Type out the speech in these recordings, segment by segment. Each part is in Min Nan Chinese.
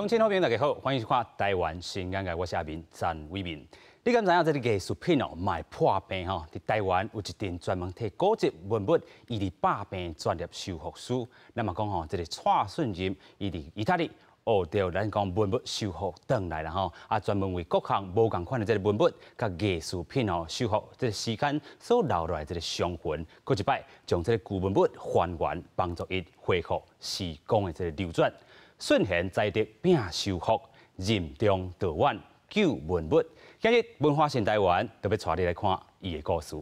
鄉親好朋友大家好，歡迎收看《台灣新眼界》，我是阿明詹偉民。你敢知影這个藝術品哦，嘛會破病吼？佇台灣有一陣專門替古蹟文物醫治百病專業修復師。咱嘛講吼，這个蔡順任伊佇意大利學著咱講文物修復轉來啦吼，啊專門為各項無仝款的這个文物佮藝術品哦修復，這个時間所留落來這个傷痕，閣一擺將這个舊文物還原，幫助伊恢復時光的這个流轉。順賢才德拼修復，任重道遠救文物。今日文化新台灣，就欲帶你來看伊的故事。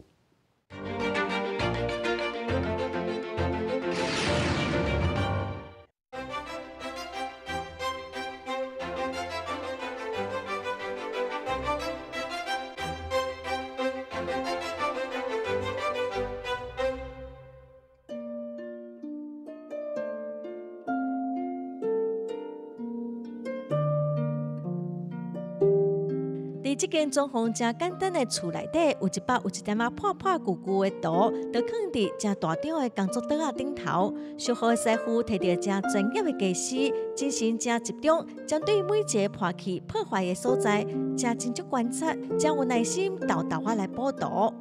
佇這間裝潢誠簡單的厝內底，有一百有一點仔破破舊舊的圖，就囥佇誠大張的工作桌仔頂頭。修復的師傅提著誠專業的技師，精神誠集中，針對每一个破去破壞的所在，誠斟酌觀察，誠有耐心，沓沓仔來補圖。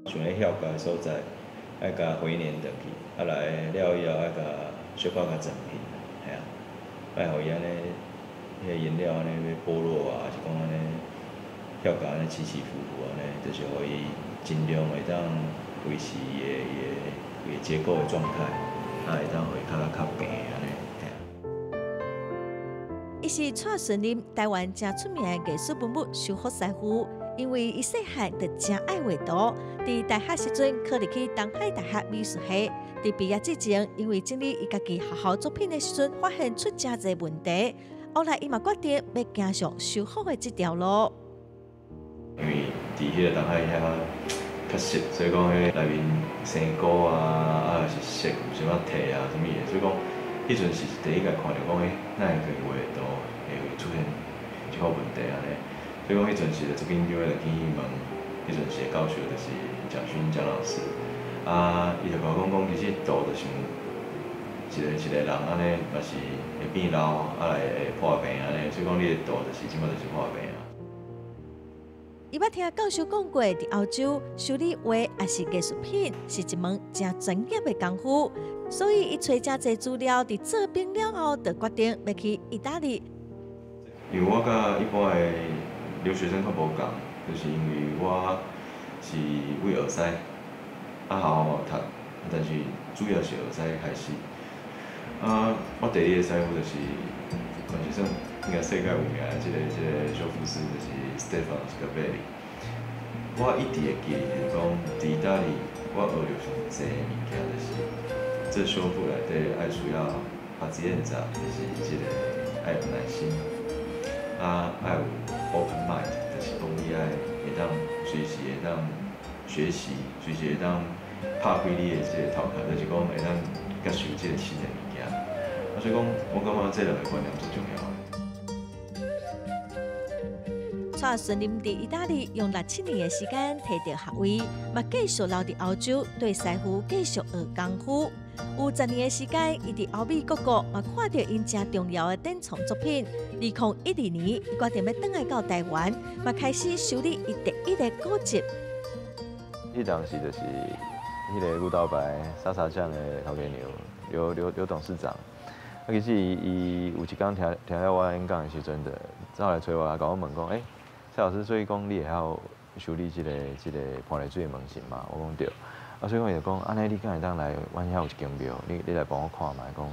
像咧遐個所在，愛共回黏轉去，啊來了以後愛共小可共整平，嘿啊，莫予伊按呢，彼个顏料按呢欲剝落啊，抑是講按呢，遐個按呢起起伏伏按呢，就是予伊盡量會當維持伊的伊的伊的結構的狀態，啊會當予伊較較平按呢，嘿啊。伊是蔡順林，台灣誠出名的藝術文物修復師傅。因為伊細漢就誠愛畫圖，佇大學時陣考入去東海大學美術系。佇畢業之前，因為整理伊家己學校作品的時陣，發現出誠濟問題。後來伊嘛決定欲行上修復的這條路。因為佇彼个東海遐較濕，所以講彼內面生菇啊，啊抑是色有啥物褪啊，啥物的，所以講彼陣是第一个看著講，欸，哪會可以畫圖會出現這款問題按呢？所以講彼陣時就足緊張的，就去問彼陣時的教授，就是蔣勳蔣老師。啊，伊就共我講講，其實圖就像一个一个人按呢，嘛是會變老，啊來會破病按呢。所以講，你的圖就是這擺就是破病啊。伊捌聽教授講過，佇歐洲修理畫抑是藝術品是一門誠專業的功夫，所以伊揣誠濟資料，佇做兵了後，就決定欲去意大利。因為我佮一般的留學生較無仝，就是因為我是為學師，啊學校嘛有讀，但是主要是學師開始。啊，我第二个師傅就是，嘛是算應該世界有名的這个這个修復師，就是 Stefano Scarvelli。我一直會記得，就是講佇意大利，我學著上濟物件，就是做修復內底愛需要 pazienza，就是這个愛有耐心，啊愛有 open mind，就是講你愛會當隨時會當學習，隨時會當拍開你的這个頭殼，就是講會當接受這个新的物件。啊，所以講，我感覺這兩个觀念最重要。蔡順林佇意大利用六七年的時間提著學位，嘛繼續留佇歐洲對師傅繼續學功夫。有十年的時間，伊佇歐美各國嘛看著𪜶誠重要的典藏作品。2012年，伊決定欲轉來到台灣，嘛開始修理伊第一个古蹟。彼當時就是彼个牛頭牌沙茶醬的頭家娘劉劉劉董事長。啊，其實伊伊有一工聽聽了我演講的時陣，就走來揣我，共我問講，欸，蔡老師，所以講你會曉修理這个這个伴麗水的門神嗎？我講對。啊，所以講伊就講，按呢你敢會當來阮遐有一間廟，你你來幫我看覓，講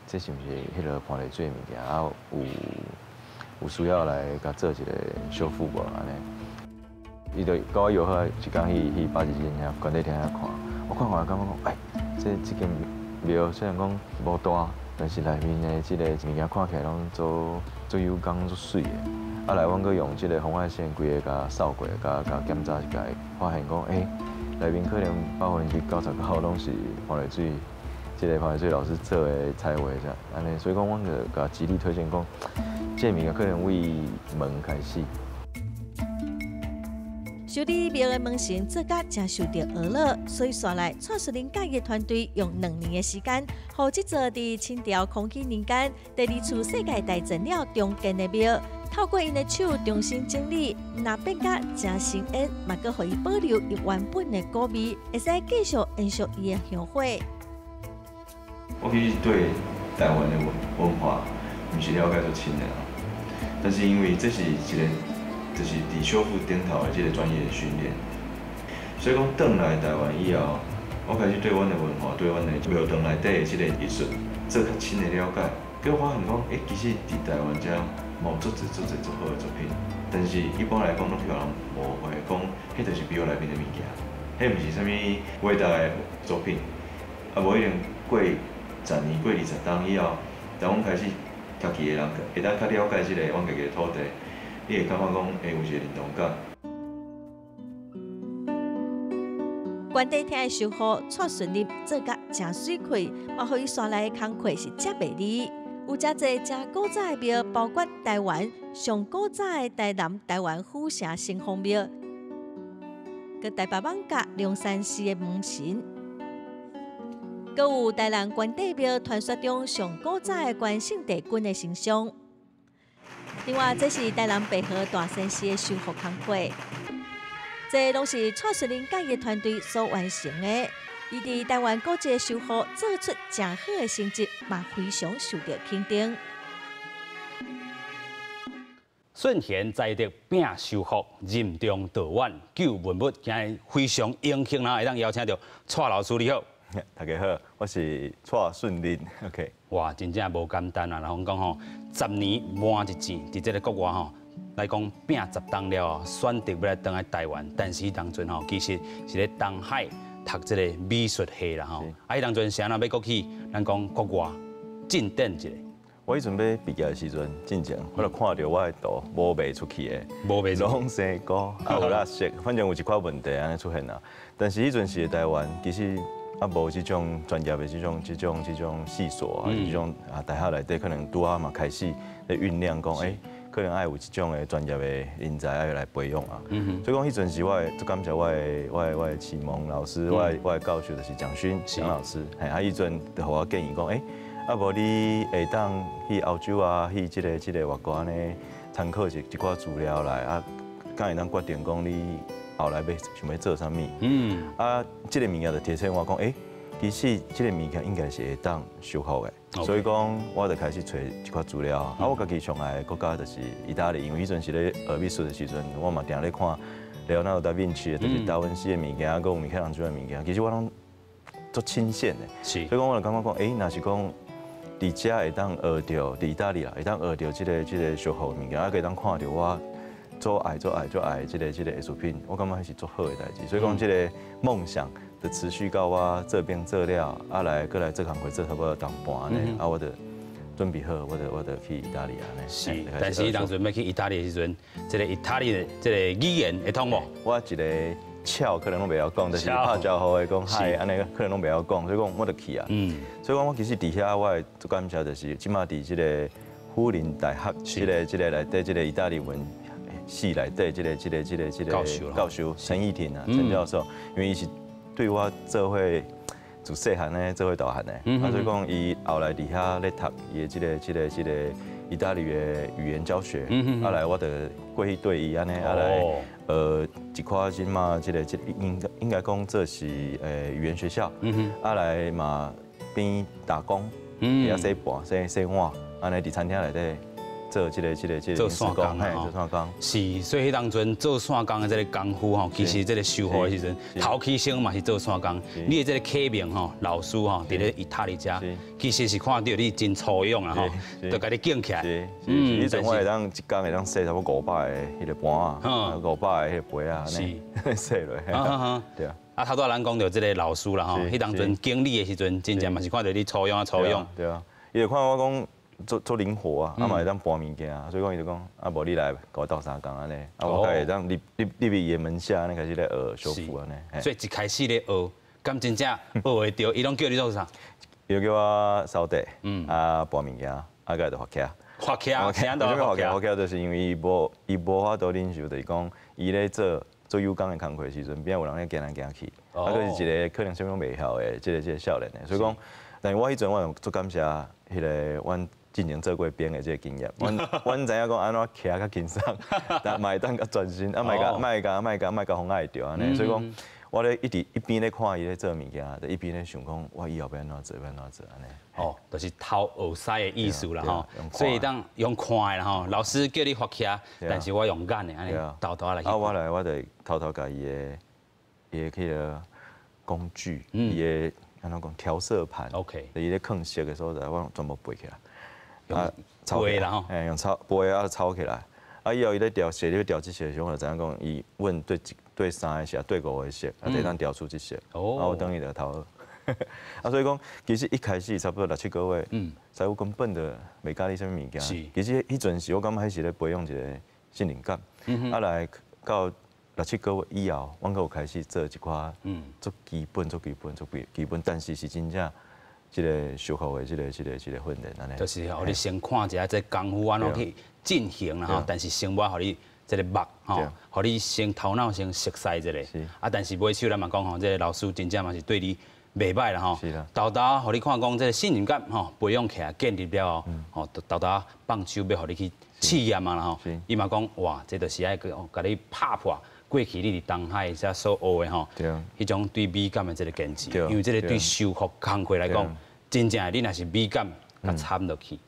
這是毋是彼个伴麗水的物件？啊，有有需要來共做一个修復無？按呢，伊就共我約好一工去去百日鎮遐管理廳遐看。我看完感覺講，欸，這這間廟雖然講無大，但是內面的這个物件看起來攏足足有工足媠的。啊，來阮閣用這个紅外線規个共掃過，共共檢查一下，發現講，欸，內面可能99%攏是伴麗水，這个伴麗水老師做的彩畫啥，按呢，所以講，阮就共極力推薦講，這个物件可能為門開始。修理廟的門神做甲誠受著呵咾，所以紲來蔡順林佮伊的團隊用2年的時間，予這座佇清朝康熙年間第二次世界大戰了重建的廟，透過𪜶的手重新整理，毋但變甲誠新穎，嘛閣予伊保留伊原本的古味，會使繼續延續伊的香火。我其實對台灣的文化毋是了解足深的啦，但是因為這是一個就是佇修復頂頭的這個專業的訓練，所以講轉來台灣以後，我開始對阮的文化、對阮的廟堂內底的這個藝術做較深的了解，結果發現講，其實佇台灣遮嘛有足濟足濟足好的作品，但是一般來講攏去予人誤會，講彼就是廟內面的物件，彼毋是啥物偉大的作品，啊無一定過10年、過20冬以後，當阮開始家己的人會當較了解這個阮家己的土地，你會感覺講會有一個認同感。關帝廳的修復，蔡順林做甲誠媠氣，嘛予伊紲來的工課是遮袂離。有誠濟誠古早的廟，包括台灣上古早的台南台灣府城城隍廟，佮台北艋舺龍山寺的門神。閣有台南關帝廟傳說中上古早的關聖帝君的形象。另外，這是台南白河大仙寺的修復工課，這攏是蔡順林佮伊的團隊所完成的。伊佇台灣古蹟的修復做出誠好的成績，嘛非常受著肯定。順賢才德拼修復，任重道遠救文物，今日非常榮幸啦，會當邀請著蔡老師，你好。大家好，我是蔡順林。OK，哇，真正無簡單啊！人講吼，10年磨一劍，佇這個國外吼來講拼10冬了，選擇欲來轉來台灣，但是當陣吼，其實是咧東海讀這個美術系啦吼。啊，彼當陣是按怎欲閣去，咱講國外進展一下。我彼陣欲畢業的時陣，進前我就看著我的圖無賣出去的，無賣，攏生菇，啊有垃圾，反正有一寡問題按呢出現啦。但是彼陣時的台灣，其實啊，無這種專業的這種系所啊，這種啊大學內底可能拄仔嘛開始咧醞釀講，可能愛有這種的專業的人才愛來培養啊。所以講彼陣時，我會足感謝我的啟蒙老師，我的教授就是蔣勳蔣老師。嘿，啊，彼陣就予我建議講，啊無你會當去歐洲啊，去這個外國按呢參考一寡資料來啊，敢會當決定講你後來欲想欲做啥物？啊，這個物件就提醒我講，其實這個物件應該是會當修復的，所以講我就開始揣一寡資料。啊，我家己上愛的國家就是意大利，因為彼陣時咧學美術的時陣，我嘛定咧看莱昂納多·達文西的，就是達文西的物件，閣有米開朗基羅的物件，其實我攏足欽羨的。所以講我就感覺講，若是講佇遮會當學著，佇意大利啦，會當學著這個修復的物件，啊，會當看著我足愛足愛足愛這個藝術品，我感覺彼是足好的代誌。所以講這個夢想就持續到我做兵做了，啊來閣來做工課做差不多冬半按呢，啊我就準備好，我就去意大利按呢。是，但是當陣欲去意大利的時陣，這個意大利的這個語言會通無？我一個 ciao 可能攏袂曉講，就是拍招呼的講 hi，按呢可能攏袂曉講，所以講我就去啊。所以講我其實佇遐我會足感謝，就是這馬佇這個輔仁大學，這個內底這個意大利文系內底這個教授陳義廷啊，陳教授，因為伊是對我做伙自細漢呢，做伙大漢的，啊，所以講伊後來佇遐咧讀伊的這個意大利的語言教學，啊來我就過去綴伊按呢，啊來學一寡這馬這個應該講這是語言學校，啊來嘛邊打工，佇遐洗盤、洗洗碗，按呢佇餐廳內底做這個做散工。做散工。是，所以彼當陣做散工的這個功夫吼，其實這個修復的時陣，頭起先嘛是做散工。你的這個啟蒙吼，老師吼，佇咧意大利遮，其實是看著你真粗勇啊吼，就共你敬起來。是，彼陣我會當一工會當洗差不多500个彼個盤仔，500个彼個杯仔，洗落。對啊。啊，頭拄仔咱講著這個老師啦吼，彼當陣經理的時陣，真正嘛是看著你粗勇啊粗勇。對啊，伊就看我講足靈活啊，啊嘛會當搬物件，所以講伊就講，啊無你來共我鬥相共按呢，啊我才會當入入伊的門下，按呢開始咧學修復按呢。所以一開始咧學，敢真正學會著，伊攏叫你做啥？伊就叫我掃地，啊搬物件，啊閣來就罰徛。罰徛，啥都罰徛。罰徛就是因為伊無法度忍受，就是講伊咧做做幼工的工課時陣，邊有人咧行來行去，啊，閣是一個可能啥物攏袂曉的，這個少年的，所以講，但是我彼陣我足感謝彼個阮進前做過兵的這個經驗，阮知影講按怎徛較輕鬆，但嘛會當較專心，啊，莫共莫共莫共莫共風愛著按呢，所以講，我咧一直一邊咧看伊咧做物件，就一邊咧想講，我以後欲按怎做，欲按怎做按呢。哦，就是偷學師的意思啦吼，所以當用看的啦吼，老師叫你罰徛，但是我用眼的按呢，偷偷來。啊，我來我就偷偷共伊的伊的彼个工具，伊的按怎講調色盤伊咧囥色的所在，我全部背起來。啊，背啦吼，用抄背啊抄起來。啊，以後伊咧調色，咧調這色的時候，我就知影講，伊阮對對三个色，對五个色，啊，就當調出這色。哦。啊，我等於就偷學。啊，所以講，其實一開始差不多六七個月，師傅根本就袂教你啥物物件。其實彼陣時，我感覺彼是咧培養一個信任感。啊，來到六七個月以後，阮閣有開始做一寡，足基本、足基本、足基本，但是是真正這個修復的這個訓練按呢。就是予你先看一下這功夫按怎去進行啦吼，但是先無予你這個目吼，予你先頭腦先熟悉一下。啊，但是尾手咱嘛講吼，這個老師真正嘛是對你袂䆀啦吼，沓沓予你看講這個信任感吼培養起來建立了後，吼沓沓放手欲予你去試驗啊啦吼，伊嘛講哇，這就是愛共你拍破過去你佇東海遮所學的吼，彼種對美感的這個堅持，因為這個對修復工課來講，真正的你若是美感共摻落去，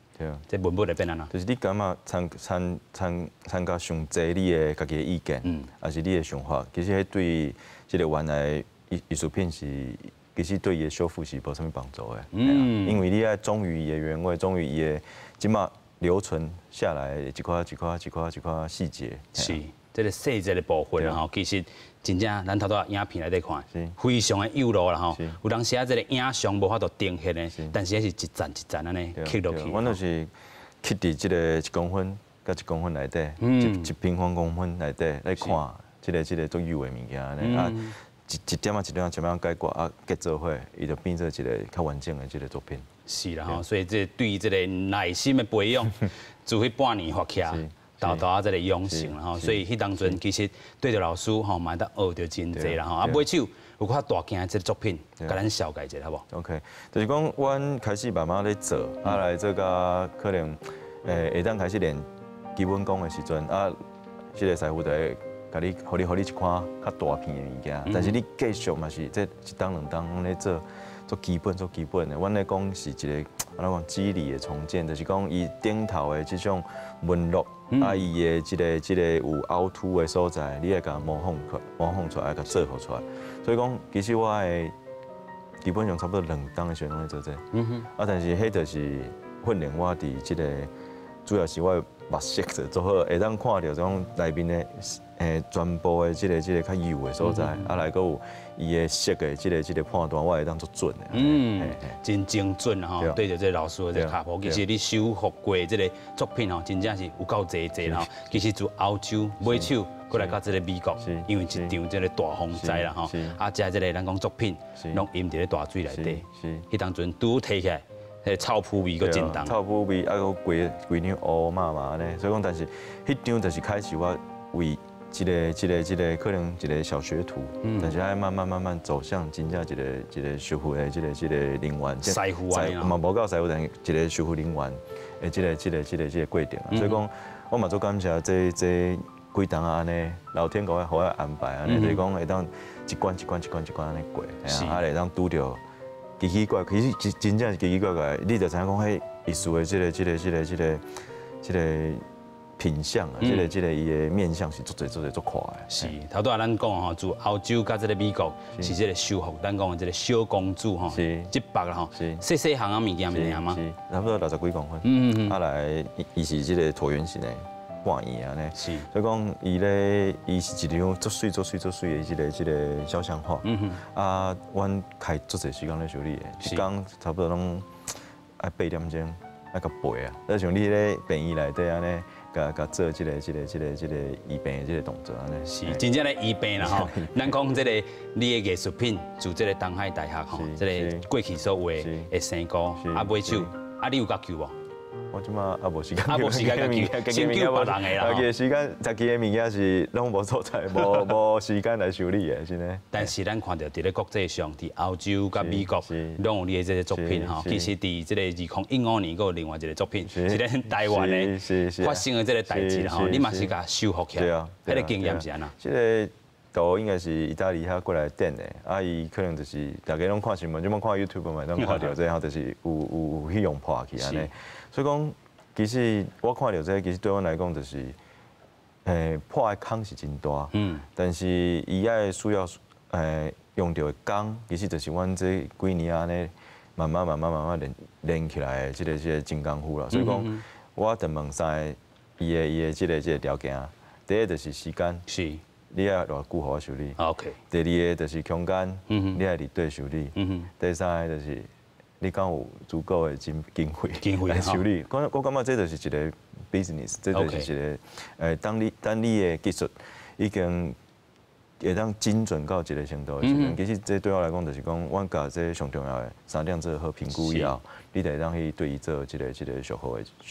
這文物會變按怎？就是你感覺參加傷濟你的家己的意見，抑是你的想法，其實彼對這個原來藝術品是。其實對伊的修復是無啥物幫助的，因為你愛忠於伊的原味，忠於伊的這馬留存下來的一寡一寡一寡一寡細節。是，這個細節的部分吼，其實真正咱頭拄仔影片內底看，非常的幼路啦吼。有當時啊，這個影像無法度呈現的，但是彼是一層一層按呢刻落去。阮就是刻佇這個1公分佮1公分內底，一平方公分內底來看這個足幼的物件按呢啊。一點仔一點仔，慢慢解決啊，結做伙，伊就變做一個較完整的這個作品。是啦吼，所以這對這個耐心的培養，自彼半年發起，到到這個養成啦吼，所以彼當陣其實對著老師吼，嘛會當學著真濟啦吼。啊，尾手有較大件的這個作品，共咱紹介一下好無？OK，就是講，阮開始慢慢咧做，啊來做甲可能會當開始練基本功的時陣，啊，這個師傅就會共你，予你一款較大片的物件，但是你繼續嘛是這一冬兩冬攏咧做，做基本做基本的。阮咧講是一個按怎講肌理的重建，就是講伊頂頭的這種紋路，啊伊的這個有凹凸的所在，你愛共模仿出來，共做予出來。所以講，其實我的基本上差不多兩冬的時陣攏咧做這個。啊，但是彼就是訓練我佇這個，主要是我的目色做好，會當看著這種內面的全部的這個較幼的所在，啊來閣有伊的色的這個判斷，我會當足準的。真精準吼，對著這個老師的這個跤步，其實你修復過這個作品吼，真正是有夠濟濟吼。其實自歐洲尾手過來到這個美國，因為一場這個大風災啦吼，啊，遮這個咱講作品攏淹佇咧大水內底，彼當陣拄提起來，彼個臭撲味閣真重。臭撲味啊，閣規規張烏麻麻按呢，所以講，但是彼張就是開始我為這個可能一個小學徒，但是愛慢慢慢慢走向真正一個一個修復的這個人員。師傅啊，嘛無夠師傅，但是一個修復人員的這個過程。所以講，我嘛足感謝這幾冬按呢，老天公予我安排按呢，就是講會當一關一關一關一關按呢過，啊會當拄著奇奇怪，其實真正是奇奇怪怪，你就知影講，彼藝術的這個品相啊，這個伊的面向是足濟足濟足闊的。是，頭拄仔咱講吼，自歐洲佮這個美國是這個修復，咱講的這個小公主吼，這幅啦吼，細細項仔物件爾嗎？是，差不多六十幾公分。啊來，伊是這個橢圓形的半圓按呢。所以講，伊咧，伊是一張足媠、足媠、足媠的這個肖像畫。啊，阮開足濟時間咧修理的，一工差不多攏愛八點鐘愛共背啊。就像你咧病院內底按呢。共共做這個醫病的這個動作按呢，是真正咧醫病啦吼。咱講這個你的藝術品，自這個東海大學吼，這個過去所畫的生菇啊，尾手啊，你有共救無？我這馬也無時間，啊無時間家己先救別人的啦。家己的時間，家己的物件是攏無所在，無時間來修理的，真的。但是咱看著佇咧國際上，佇歐洲佮美國，攏有你的這個作品吼。其實佇這個2015年，閣有另外一個作品，是咱台灣的發生的這個代誌吼，你嘛是共修復起來。對啊，彼個經驗是按怎？這個圖應該是意大利遐過來展的，啊，伊可能就是大家攏看新聞，這擺看 YouTube 嘛，攏看著這吼，就是有去予破去按呢。所以講，其實我看著這，其實對阮來講就是，破的空是真大，但是伊愛需要用著的工，其實就是阮這幾年按呢，慢慢慢慢慢慢練練起來的這個真功夫啦。所以講，我就問三个伊的這個條件，第一就是時間。你愛偌久予我修理？OK。第二個就是空間，你愛佇佗修理。第三個就是你敢有足夠的經費來修理。我感覺這就是一個 business，這就是一個當你的技術已經會當精準到一個程度的時陣，其實這對我來講就是講，阮共這上重要的三點做好評估以後，你就會當去對伊做這個修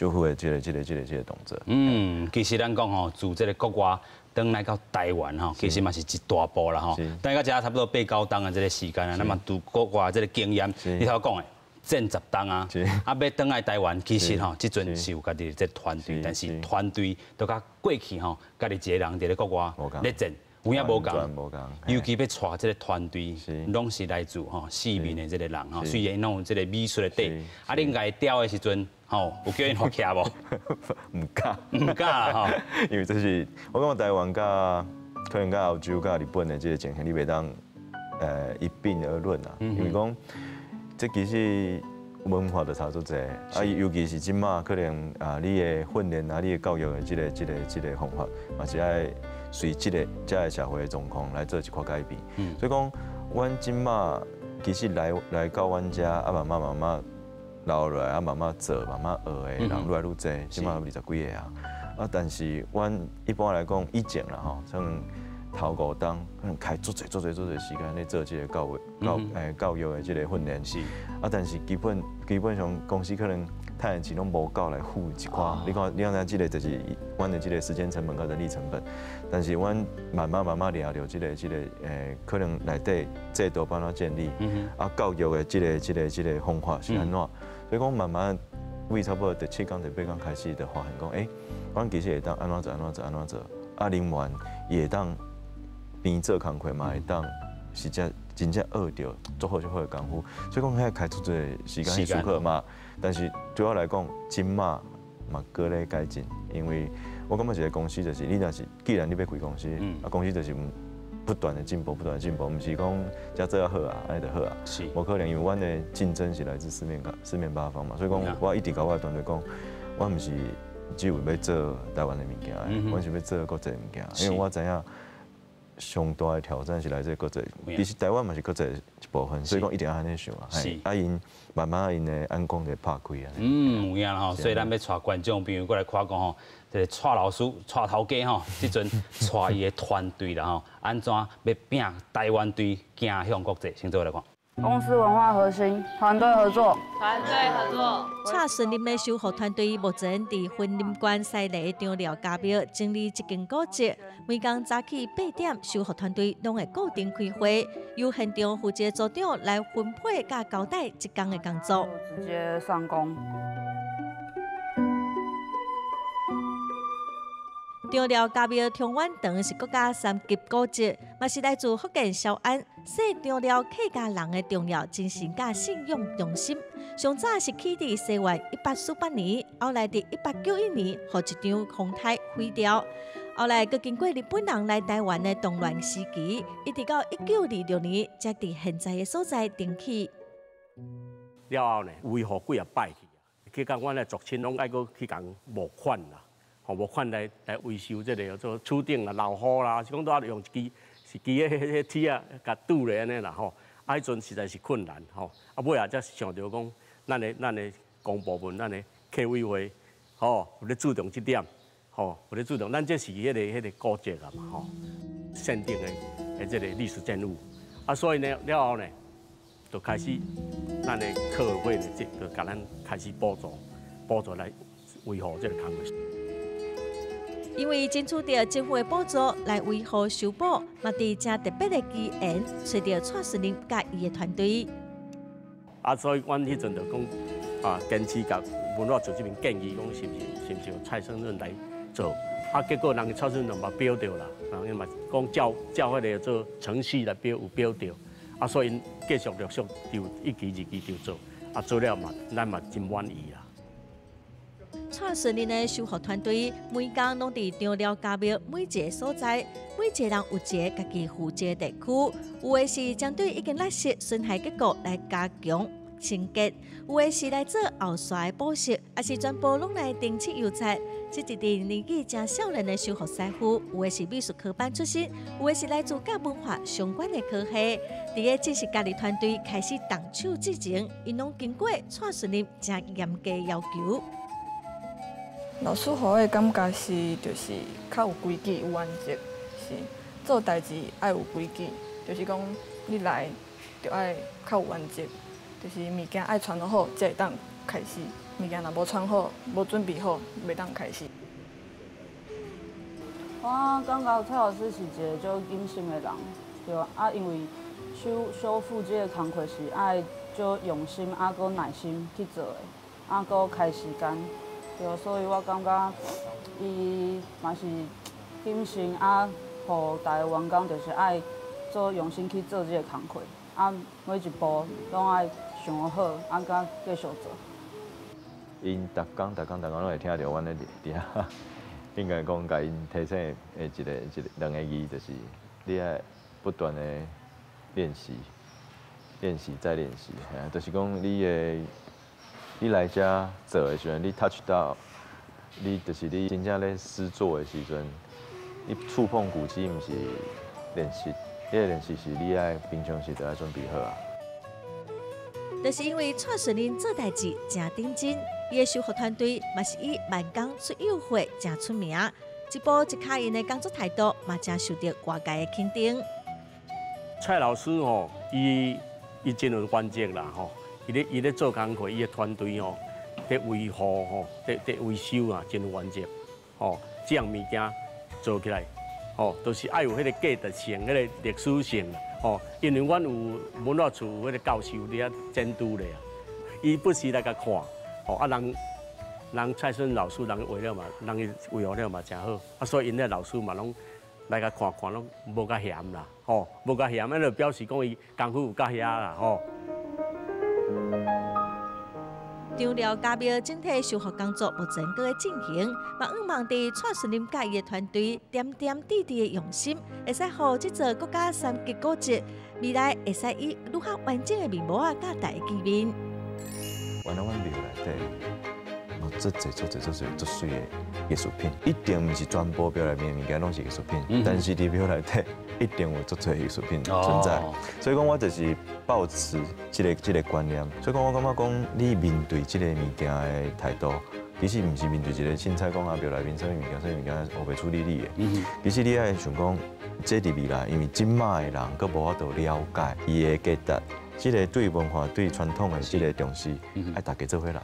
復的這個動作。嗯，其實咱講吼，自這個國外轉來到台灣吼，其實嘛是一大步啦吼。等到遮差不多八九冬的這個時間啊，咱嘛佇國外這個經驗，你頭講的戰10冬啊，啊欲轉來台灣，其實吼，這陣是有家己的這團隊，但是團隊都佮過去吼，家己一個人佇咧國外咧戰。有影無仝，尤其欲帶這個團隊，攏是來自吼四面的這個人吼，雖然攏有這個美術的底，啊，恁共伊調的時陣，吼，有叫𪜶發起無？毋敢，毋敢啦吼。因為這是我感覺台灣佮可能佮歐洲佮日本的這個情形，你袂當一併而論啊。因為講這其實文化就差足濟，啊，尤其是這馬可能啊，你的訓練啊，你的教育的這個方法，嘛是愛隨這個遮个社會的狀況來做一寡改變。所以講，阮這馬其實來到阮遮啊，慢慢慢慢留落來，啊，慢慢做，慢慢學的人愈來愈濟，這馬20幾个啊。啊，但是阮一般來講，以前啦吼，像頭五冬可能開足濟足濟足濟時間咧做這個教育的這個訓練。啊，但是基本上公司可能趁的錢攏無夠來付一寡。你看，你看這個就是阮的這個時間成本佮人力成本。但是阮慢慢慢慢掠著這個，可能內底制度按怎建立，啊，教育的這個方法是按怎？所以講慢慢為差不多第七工、第八工開始就發現講，阮其實會當按怎做、按怎做、按怎做，啊，人員伊會當邊做工課嘛會當實際真正學著足好足好的功夫。所以講遐開足濟時間去思考嘛。但是對我來講，這馬嘛閣咧改進，因為我感覺一個公司就是，你若是既然你欲開公司，啊公司就是不斷的進步，不斷的進步，毋是講遮做較好啊，按呢就好啊。無可能，因為阮的競爭是來自四面八方嘛，所以講我一直共我的團隊講，我毋是只有欲做台灣的物件，阮是欲做國際的物件，因為我知影上大的挑戰是來自國際，其實台灣嘛是國際一部分，所以講一定要按呢想啊。啊，𪜶慢慢𪜶的眼光就拍開啊。嗯，有影啦吼，所以咱欲帶觀眾朋友過來看講吼，這個蔡老師、蔡頭家吼，這陣帶伊的團隊啦吼，按怎欲拚台灣隊行向國際，先做來看。公司文化核心，團隊合作。團隊合作。蔡順林的修復團隊目前佇雲林縣西螺長寮家廟整理這間古蹟，每工早起8點，修復團隊攏會固定開會，由現場負責組長來分配佮交代這工的工作。直接上工。長寮家廟長遠堂是國家三級古蹟，嘛是來自福建潮安細長寮客家人的重要精神佮信仰中心。上早是起佇西元1848年，後來佇1891年，予一場風颱毀掉。後來閣經過日本人來台灣的動亂時期，一直到1926年，才佇現在的所在重起。了後呢，維護幾仔擺去啊，結果阮的族親攏愛閣去共募款啦。吼，募款來維修這個做厝頂啦、漏雨啦，是講都愛用一支一支彼鐵仔共拄咧按呢啦吼。啊，彼陣實在是困難吼。啊，尾仔才想著講，咱的公部門、咱的客委會，吼，有咧注重這點，吼，有咧注重。咱這是彼個古蹟啊嘛吼，限定的這個歷史建物。啊，所以呢，了後呢，就開始咱的客委會呢，就共咱開始補助。補助來維護這個工課。因為爭取著政府的補助來維護修補，嘛佇誠特別的機緣，揣著蔡順林佮伊的團隊。啊，所以阮彼陣就講啊，堅持共文化處這邊建議講，是毋是由蔡勝潤來做？啊，結果人蔡勝潤嘛表著啦，人伊嘛講照照彼个做程序來表有表著，啊，所以𪜶繼續陸續就一期二期就做，啊，做了嘛，咱嘛真滿意啦。蔡順林的修復團隊每工攏佇張寮家廟每一个所在，每一个人有一个家己負責的地區，有的是針對已經落實損害結構來加強清潔，有的是來做後續的補修，抑是全部攏來釘漆油漆。這一陣年紀誠少年的修復師傅，有的是美術科班出身，有的是來自佮文化相關的科系。佇咧正式加入團隊開始動手之前，𪜶攏經過蔡順林誠嚴格要求。老師予我的感覺是，就是較有規矩、有原則，是做代誌愛有規矩，就是講你來就愛較有原則，就是物件愛傳好才會當開始，物件若無傳好、無準備好，袂當開始。我感覺蔡老師是一个足謹慎的人，對啊，因為修復這个工課是愛足用心啊，閣耐心去做的，啊，閣開時間。對，所以我感覺伊嘛是謹慎啊，予逐个員工就是愛做用心去做這个工課，啊，每一步攏愛想好，啊，閣繼續做。𪜶逐工、逐工、逐工攏會聽著阮咧佇遐，應該講共𪜶提醒的一個、一個兩个字，就是你愛不斷的練習、練習再練習，嘿，就是講你的。你來遮做的時陣，你 touch 到，你就是你真正咧施作的時陣，你觸碰古蹟，毋是練習，彼个練習是你愛平常時就愛準備好啊。就是因為蔡順林做代誌誠認真，伊的修復團隊嘛是以慢工出幼貨誠出名，一步一跤印的工作態度嘛誠受著外界的肯定。蔡老師吼，伊真有原則啦吼。伊咧做工課，伊的團隊吼，佇維護吼，佇維修啊，真有原則。吼，這項物件做起來，吼，都是愛有彼个價值性、彼个歷史性。吼，因為阮有文化處有彼个教授佇遐監督咧啊，伊不時來共看，吼啊人蔡順老師人畫了嘛，人伊維護了嘛誠好，啊所以𪜶咧老師嘛攏來共看看，攏無較嫌啦，吼，無較嫌，按就表示講伊功夫有到遐啦，吼。張寮家廟整體修復工作目前閣咧進行，嘛向望佇蔡順林佮伊的團隊點點滴滴的用心，會使予這座國家三級古蹟未來會使以愈較完整的面貌啊，佮大家見面。原來阮廟內底，有足濟足濟足濟足媠的藝術品，一定毋是全部廟內面的物件攏是藝術品，但是佇廟內底一定有足濟藝術品存在。所以講，我就是抱持這個觀念。所以講，我感覺講，你面對這個物件的態度，其實毋是面對一個凊彩講啊廟內面啥物物件，啥物物件烏白處理你的。其實你愛想講，這佇未來，因為這擺的人閣無法度了解伊的價值，這个對文化、對傳統的這个重視，愛大家做伙來。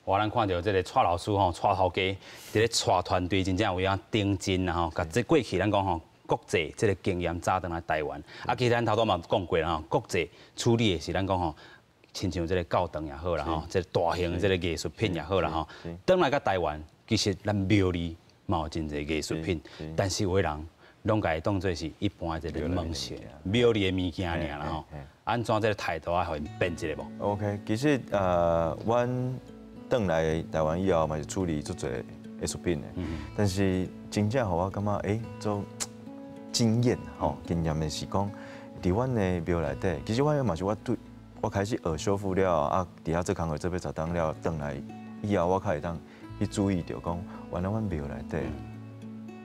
哇，咱看著這个蔡老師吼，蔡頭家佇咧帶團隊，真正有影頂真啦吼，共這過去咱講吼，國際這个經驗早轉來台灣。啊，其實咱頭拄嘛講過啦吼，國際處理的是咱講吼，親像這个教堂也好啦吼，這个大型的這个藝術品也好啦吼，轉來到台灣，其實咱廟裡嘛有真濟藝術品，但是有的人攏共伊當做是一般的這个門市廟裡的物件爾啦吼。按怎這个態度啊，予𪜶變一下無？OK，其實阮轉來台灣以後嘛是處理足濟藝術品的，但是真正予我感覺做經驗吼，經驗的是講，佇阮的廟內底，其實我嘛是我對我開始學修復了啊，佇遐做工課做欲十冬了，轉來以後我較會當去注意著講，原來阮廟內底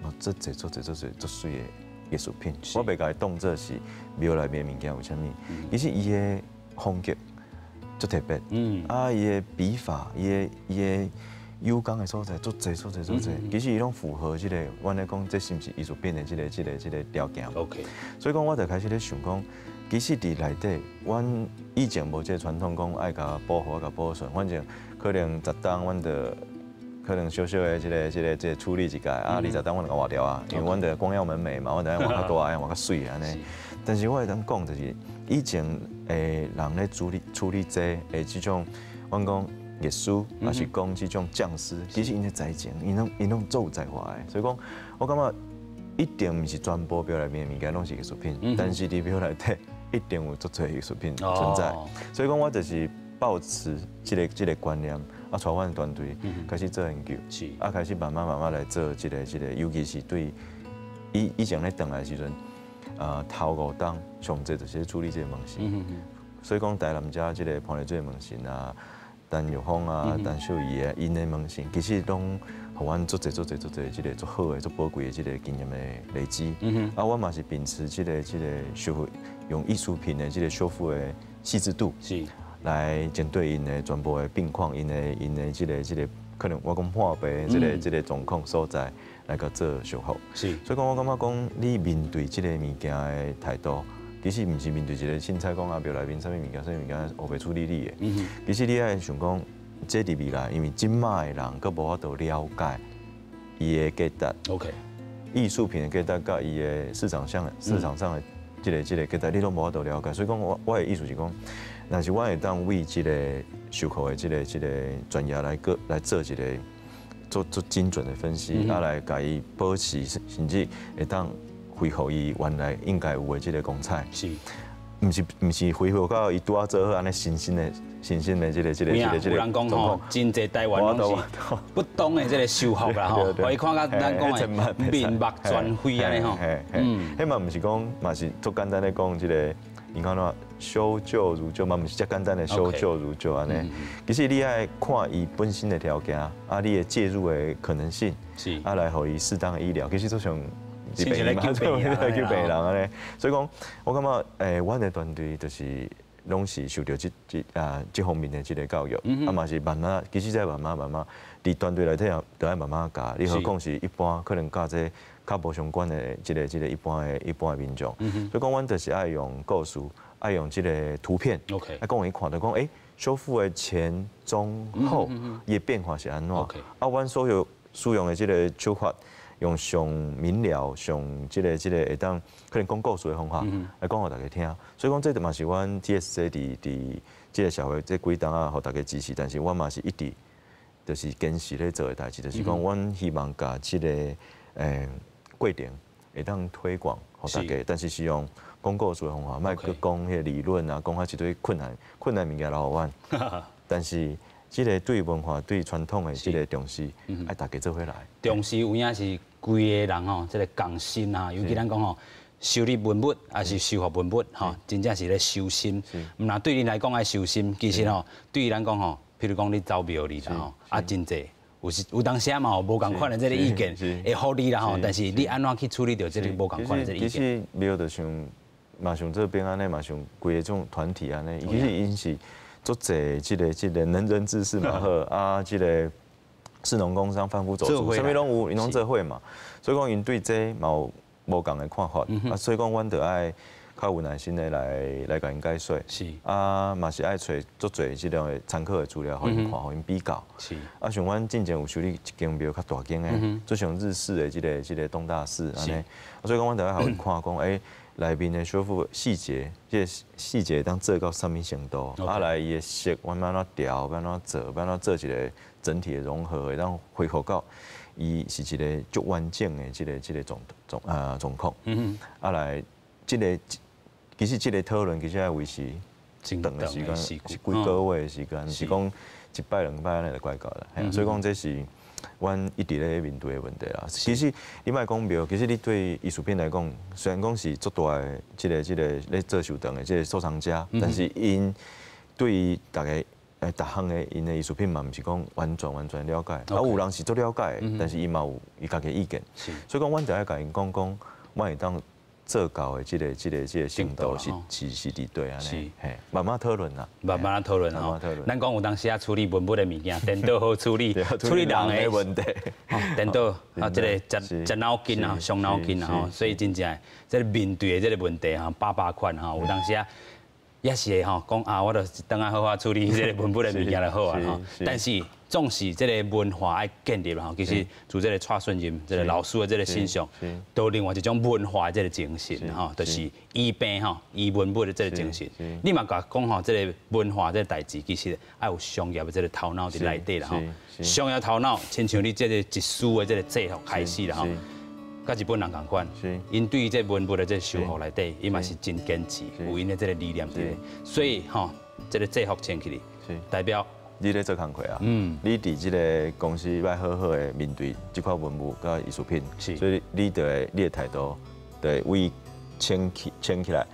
有足濟足濟足濟足媠的藝術品，我袂共伊當做是廟內面的物件有啥物，其實伊的風格足特別，啊，伊的筆法，伊的伊的有工的所在足濟足濟足濟，其實伊攏符合這个，阮咧講這是毋是藝術品的這個條件。 所以講，我就開始咧想講，其實佇內底，阮以前無這个傳統，講愛共保護、愛共保存，反正可能10冬，阮就可能小小的這個處理一下，啊，20冬阮就共換掉啊，因為阮就光耀門楣嘛，阮就愛換較大，愛換較媠按呢。但是我會當講，就是以前的人咧處理這的這種，阮講藝術，抑是講這種匠師，其實𪜶的才情，𪜶攏足有才華的。所以講，我感覺一定毋是全部廟內面的物件攏是藝術品，但是佇廟內底一定有足濟藝術品存在。所以講，我就是抱持這個觀念，啊，帶阮團隊開始做研究，啊，開始慢慢慢慢來做這個，尤其是對以前咧轉來的時陣，啊，頭5冬上濟就是處理這個門神，所以講台南遮這個潘麗水門神啊，陳玉芳啊、陳秀儀啊，𪜶的門神其實攏予阮足濟足濟足濟這個足好的、足寶貴的這個經驗的累積。啊，我嘛是秉持這個修復用藝術品的這個修復的細緻度，來針對𪜶的全部的病況，𪜶的這個可能我講破病這個狀況所在來共做修復。所以講我感覺講你面對這個物件的態度，其實毋是面對一個凊彩講啊廟內面啥物物件啥物物件烏白處理你的。其實你愛想講，這佇未來，因為這擺的人閣無法度了解伊的價值。 藝術品的價值佮伊的市場上的這個價值，你攏無法度了解。所以講我的意思是講，若是阮會當為這個修復的這個專業來閣來做一個做做精準的分析，啊來共伊保持，甚至會當恢復伊原來應該有的這個光彩。毋是恢復到伊拄仔做好按呢新新的新新的這個。有人講吼，真濟台灣攏是不當的這個修復啦吼，予伊看甲咱講的面目全非按呢吼。嗯，彼嘛毋是講，嘛是足簡單的講這個，你看怎修舊如舊嘛，毋是遮簡單的修舊如舊按呢。其實你愛看伊本身的條件，啊，你的介入的可能性，啊，來予伊適當的醫療，其實都像親像咧救病人，救病人按呢。所以講，我感覺阮的團隊就是攏是受著這方面的這個教育，啊嘛是慢慢，其實這慢慢慢慢，佇團隊內底也著愛慢慢教。你何況是一般可能佮這較無相關的這個一般的民眾。所以講，阮就是愛用故事，愛用這個圖片，愛講予伊看著講，修復的前、中、後，伊的變化是按怎？啊，阮所有使用的這個手法，用上明了、上這個會當可能講故事的方法來講予大家聽。所以講，這嘛是阮 TSJ 佇這個社會這幾冬仔，予大家支持。但是阮嘛是一直就是堅持咧做的代誌，就是講，阮希望共這個過程會當推廣予大家，但是是用講故事的方法，莫閣講彼個理論啊，講遐一堆困難困難物件留予阮。但是這個對文化、對傳統的這個重視，愛大家做伙來。重視有影是規个人吼，這個共心啊，尤其咱講吼，修理文物抑是修復文物吼，真正是咧修心。毋但對恁來講愛修心，其實吼，對咱講吼，譬如講你走廟裡啦吼，啊真濟有時有當時嘛有無仝款的這個意見會予你啦吼，但是你按怎去處理著這個無仝款的這個意見？其實廟就像嘛像這邊按呢，嘛像規個種團體按呢，其實𪜶是足濟這個能人志士嘛好啊，這個士農工商販夫走卒，啥物攏有，𪜶攏做伙嘛。所以講，𪜶對這嘛有無仝的看法，啊，所以講，阮著愛較有耐心的來共𪜶解說。啊，嘛是愛揣足濟這種的參考的資料，予𪜶看，予𪜶比較。啊，像阮進前有修理一間廟較大間的，就像日式的這個東大寺按呢。所以講，阮著愛予𪜶看講，內面的修復細節，這個細節當做到啥物程度，啊來伊的色，阮欲按怎調，欲按怎做，欲按怎做一個整體的融合，會當恢復到伊是一個足完整的這個狀況。啊來，這個其實這個討論其實愛維持長的時間，是幾個月的時間，毋是講一擺兩擺按呢就解決啦。所以講這是阮一直咧面對的問題啦。其實你莫講廟，其實你對藝術品來講，雖然講是足大的這個咧做收藏的這個收藏家，但是𪜶對於逐个逐項的𪜶的藝術品嘛，毋是講完全完全了解。啊，有人是足了解，但是伊嘛有伊家己的意見。所以講，阮就愛共𪜶講講，阮會當做做到的這個程度是佇佗按呢？嘿，慢慢討論啦，慢慢討論吼。咱講有當時啊處理文物的物件，顛倒好處理，處理人的問題，顛倒啊，這個真真腦筋啊，傷腦筋啊吼，所以真正這個面對的這個問題吼，百百款吼，有當時啊也是會吼講啊，我就轉來好好處理這個文物的物件就好啊吼。但是總是這個文化愛建立吼，其實自這個蔡順任這個老師的這個身上，都另外一種文化的這個精神吼，就是醫病吼，醫文物的這個精神。你嘛共講吼，這個文化這個代誌，其實愛有商業的這個頭腦佇內底啦吼。商業頭腦，親像你這個一師的這個制服開始啦吼，佮日本人仝款，𪜶對這文物的這個修復內底，伊嘛是真堅持，有𪜶的這個理念佇咧。所以吼，這個制服穿起來，代表你咧做工課啊，你佇這個公司欲好好的面對這塊文物佮藝術品，所以你就會你的態度就會為穿起來，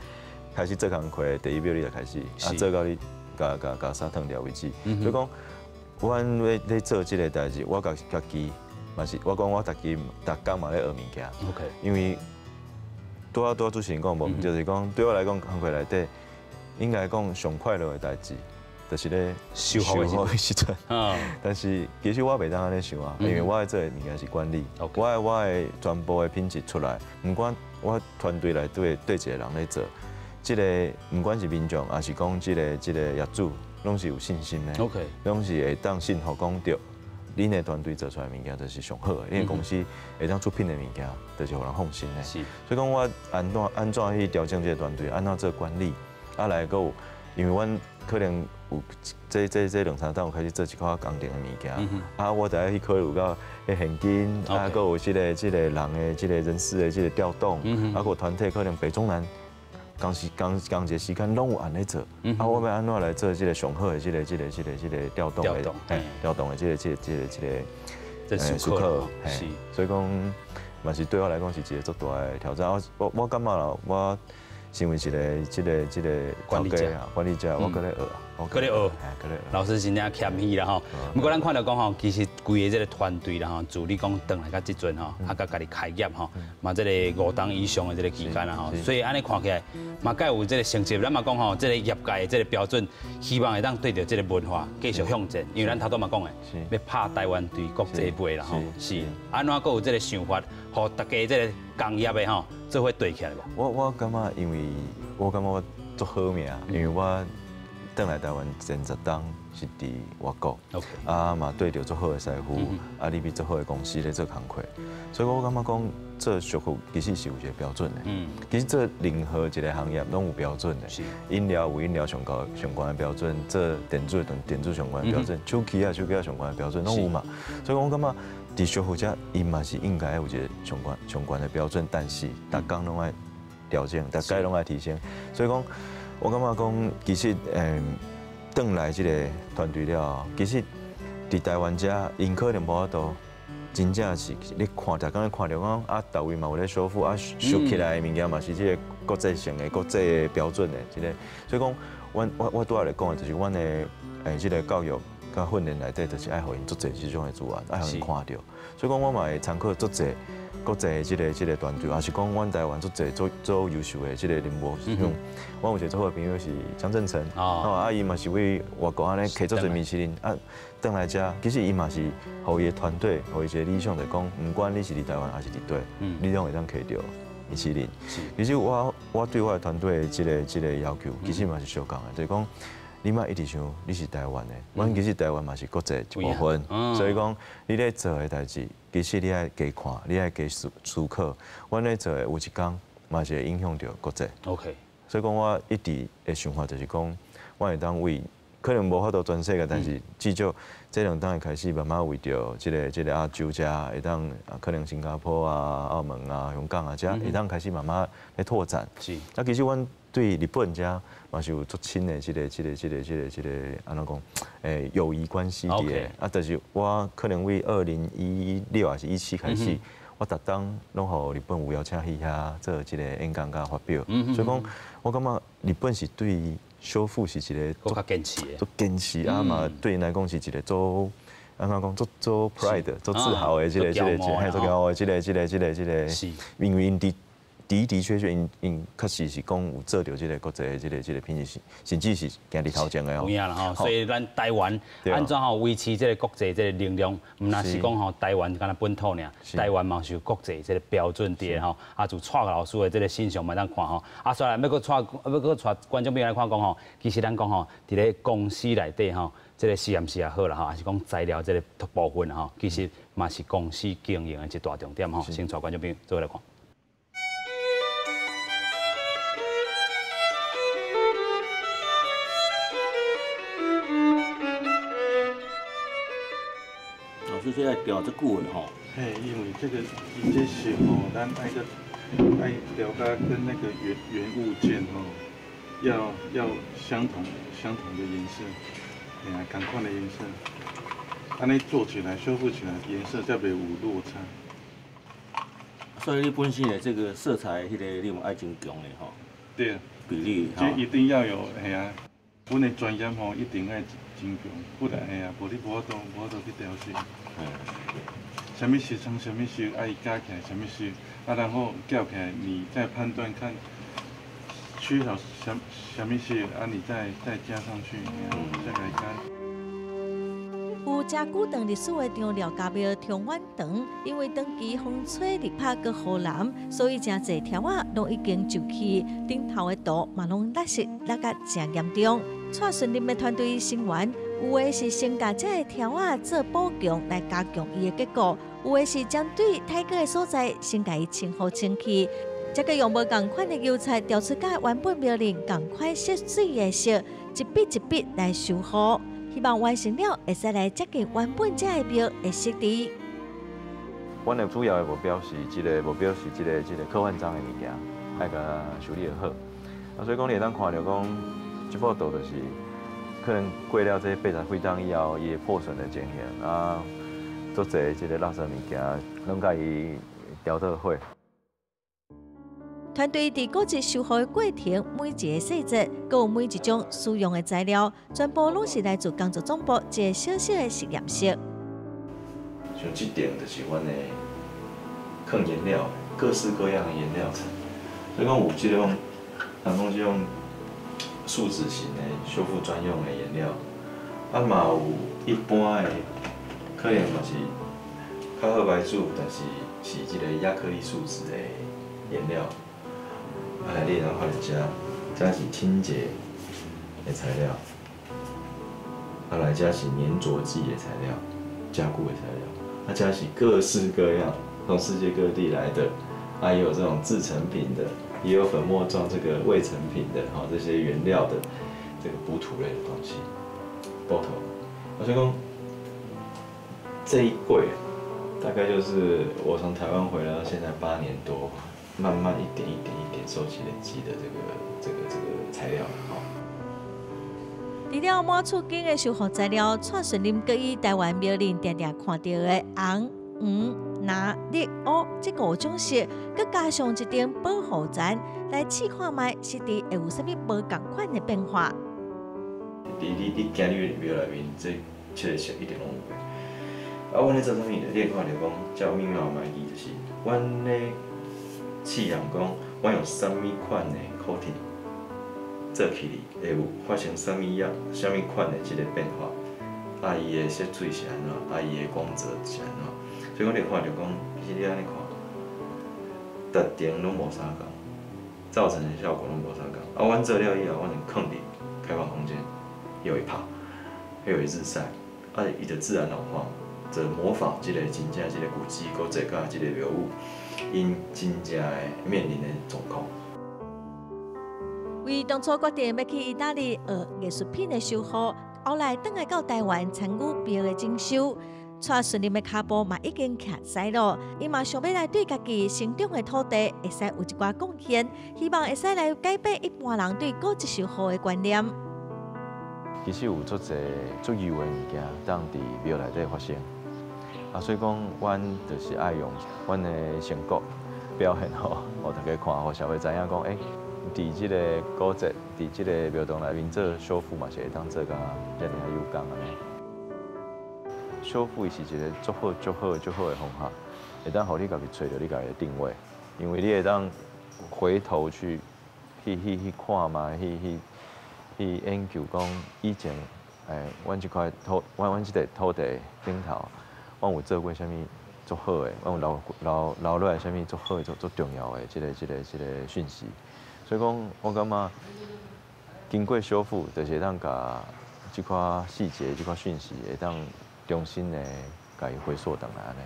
開始做工課第一秒你就開始，啊做到你共共共衫脫掉為止。所以講，阮咧做這個代誌，我家家己嘛是，我講我逐日逐工嘛咧學物件。 因為拄仔主持人講無，就是講對我來講，工課內底應該講上快樂的代誌，就是咧修復的時陣，但是其實我袂當按呢想啊，因為我愛做的物件是管理，我的全部的品質出來，毋管我團隊內底對一個人咧做，這個毋管是民眾，抑是講這個業主，攏是有信心的，攏是會當信服講對，恁的團隊做出來的物件就是上好的，恁的公司會當出品的物件就是予人放心的。所以講我按怎去調整這個團隊，按怎做管理，啊來閣有，因為阮可能有這兩三冬有開始做一寡工程的物件，啊，我就愛去考慮到彼現金，啊，閣有這個人的這個人事的這個調動，啊，閣有團體可能北中南仝時仝仝一個時間攏有按咧做，啊，我欲按怎來做這個上好的這個調動的，調動的這個思考，是，所以講嘛是對我來講是一個足大的挑戰。我感覺啦，我身為一個這個管理者，管理者，我閣咧學，我閣咧學，老師真正謙虛啦吼。毋過咱看著講吼，其實規个這個團隊啦吼，自你講轉來到這陣吼，啊，佮家己開業吼，嘛這個5冬以上的這個期間啦吼，所以按呢看起來，嘛該有這個成績。咱嘛講吼，這個業界的這個標準，希望會當對著這個文化繼續向前。因為咱頭拄嘛講的，欲拍台灣對國際杯啦吼，是按怎閣有這個想法，予大家這個工業的吼做伙對起來無？我感覺，因為我感覺我足好命，因為我轉來台灣前10冬是佇外國，啊嘛對著足好的師傅，啊入去足好的公司咧做工課，所以我感覺講做修復其實是有一個標準的。其實做任何一個行業攏有標準的。飲料有飲料上高上懸的標準，做電子的電子上懸的標準，手機仔上懸的標準攏有嘛。所以我感覺佇修復遮，伊嘛是應該有一個上懸上懸的標準，但是逐工攏愛調整，逐擺攏愛提升。所以講，我感覺講，其實轉來這個團隊了後，其實佇台灣遮，𪜶可能無法度，真正是你看，逐工咧看著講啊，佗位嘛有咧修復啊，修起來的物件嘛是這個國際性的、國際的標準的這個。所以講，阮我拄仔來講的，就是阮的這個教育佮訓練內底，就是愛予𪜶足濟這種的資源，愛予𪜶看著。所以講，我嘛會參考足濟國際的這個團隊，抑是講阮台灣足濟足足優秀的這個人物。像我有一個足好的朋友是江振誠，啊，伊嘛是為外國按呢摕足濟米其林，啊，轉來遮，其實伊嘛是予伊的團隊，予伊一個理想，就講，毋管你是佇台灣抑是佇佗，你攏會當摕著米其林。其實我對我的團隊的這個要求，其實嘛是相仝的，就是講，你莫一直想你是台灣的，阮其實台灣嘛是國際一部分，所以講你咧做的代誌，其實你愛加看，你愛加思考，阮咧做的有一工嘛是會影響著國際。 所以講我一直的想法就是講，我會當為可能無法度全世界，但是至少這兩冬會開始慢慢為著這個亞洲遮會當可能新加坡啊、澳門啊、香港啊遮會當開始慢慢咧拓展。啊，其實阮對日本遮嘛是有足親的這個按怎講？友誼關係佇咧。啊，但是我可能為2016抑是17開始，我逐冬攏予日本有邀請去遐做這個演講佮發表。所以講，我感覺日本是對修復是一個閣較堅持的，足堅持啊嘛，對𪜶來講是一個足按怎講，足足 pride、足自豪的這個、這個、這個，足驕傲的這個、這個、這個、這個。因為𪜶佇的的确确，𪜶確實是講有做著這个國際的這个品質，甚至是行佇頭前的哦。有影啦吼，所以咱台灣按怎吼維持這个國際這个能量，毋但是講吼台灣干焦本土爾，台灣嘛是有國際這个標準佇的吼。啊，自蔡老師的這个身上嘛當看吼，啊，所以欲閣帶欲閣帶觀眾朋友來看講吼，其實咱講吼，佇咧公司內底吼，這个實驗室也好啦吼，還是講材料這个部分吼，其實嘛是公司經營的一大重點吼。先帶觀眾朋友做伙來看。老師，這愛調這久的吼。嘿，因為這个伊這色吼，咱愛閣愛調甲跟那個原物件吼，要相同的顏色，嘿啊，仝款的顏色，按呢做起來修復起來顏色才袂有落差。所以你本身的這個色彩，彼个你嘛愛真強的吼。對。比例。這一定要有，嘿啊，阮的專業吼一定愛真強，不然嘿啊，無你無法度去調色。啥物色摠啥物色，愛加起來啥物色，啊，然後夾起來，你再判斷看缺少啥物色，啊，你再加上去，再來加。有誠久長歷史的張廖家廟長遠堂，因為長期風吹日曬閣雨淋，所以誠濟柱仔攏已經舊去，頂頭的圖嘛攏甩色甩甲誠嚴重。蔡順林的團隊成員，有的是先共這个柱仔做補強來加強伊的結構，有的是針對太過的所在先共伊清好清氣，才閣用無仝款的油漆調出佮原本廟內仝款色水的色，一筆一筆來修復。希望完成了，會使來接近原本這个廟的設置。阮的主要的目標是這个目標是這个科幻章的物件，愛共修理好。啊，所以講你會當看著講，這幅圖就是可能過了這80幾冬以後，伊會破損的情形啊，足濟這个垃圾物件，攏共伊調做伙。團隊佇古蹟修復的過程，每一个細節，閣有每一種使用的材料，全部攏是來自工作總部一个小小的實驗室。像這頂就是阮的囥顏料，各式各樣的顏料層。所以講有這種，人講這種樹脂型的修復專用的顏料，啊嘛有一般的，可能嘛是較好牌子，但是是這个亞克力樹脂的顏料。啊，來你會當發現這，這是清潔的材料，啊來這是黏著劑的材料，加固的材料，啊這是各式各樣從世界各地來的，啊也有這種製成品的，也有粉末狀這個未成品的，吼這些原料的這個補土類的東西，包頭。我所以講這一櫃大概就是我從台灣回來到現在8年多。慢慢一點一點一點收集累積的這個材料，吼。除了滿厝間的修復材料，蔡順林閣以台灣廟內定定看著的紅、黃、藍、綠、烏這五種色，閣加上一層保護層，來試看覓實際會有啥物無仝款的變化。你行入廟內面，這七个色一定攏有的。啊，阮咧做啥物？你會看著講，這有密密麻麻的字，就是阮咧試驗講，阮用啥物款的 coating 做起來，會有發生啥物樣、啥物款的這个變化？啊，伊的色水是按怎？啊，伊的光澤是按怎？所以講你會看著講，其實你按呢看，逐層攏無相仝，造成的效果攏無相仝。啊，阮做了以後，阮就囥佇開放空間，又會曬，又會日曬，啊，伊就自然老化，就模仿這个真正這个古蹟、古蹟佮這个廟宇，𪜶真正的面臨的狀況。為當初決定欲去意大利學藝術品的修復，後來轉來到台灣參與廟的整修。蔡順林的跤步嘛已經徛師囉，伊嘛想欲來對家己成長的土地會使有一寡貢獻，希望會使來改變一般人對古蹟修復的觀念。其實有足濟足油的物件，當佇廟內底發生。啊，所以講，阮就是愛用阮的成果表現予大家看，予社會知影講，佇這个古蹟，佇這个廟堂內面做修復嘛，是會當做甲遮爾仔有工按呢。修復伊是一个足好、足好、足好的方法，會當予你家己揣著你家己的定位，因為你會當回頭去看嘛，去研究講以前，阮這塊土，阮這塊土地頂頭，阮有做過啥物足好的，阮有留落來啥物足好的、足重要的這個訊息。所以講，我感覺經過修復，就是會當共這塊細節、這塊訊息會當重新的共伊回溯轉來按呢。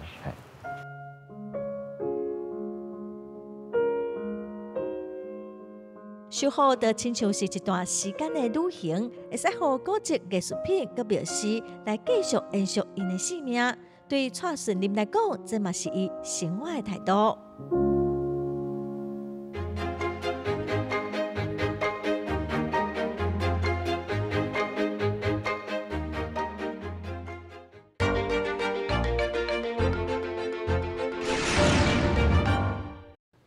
修復就親像是一段時間的旅行，會使予古蹟藝術品佮繆師來繼續延續𪜶的生命。對蔡順林來講，這嘛是伊生活的態度。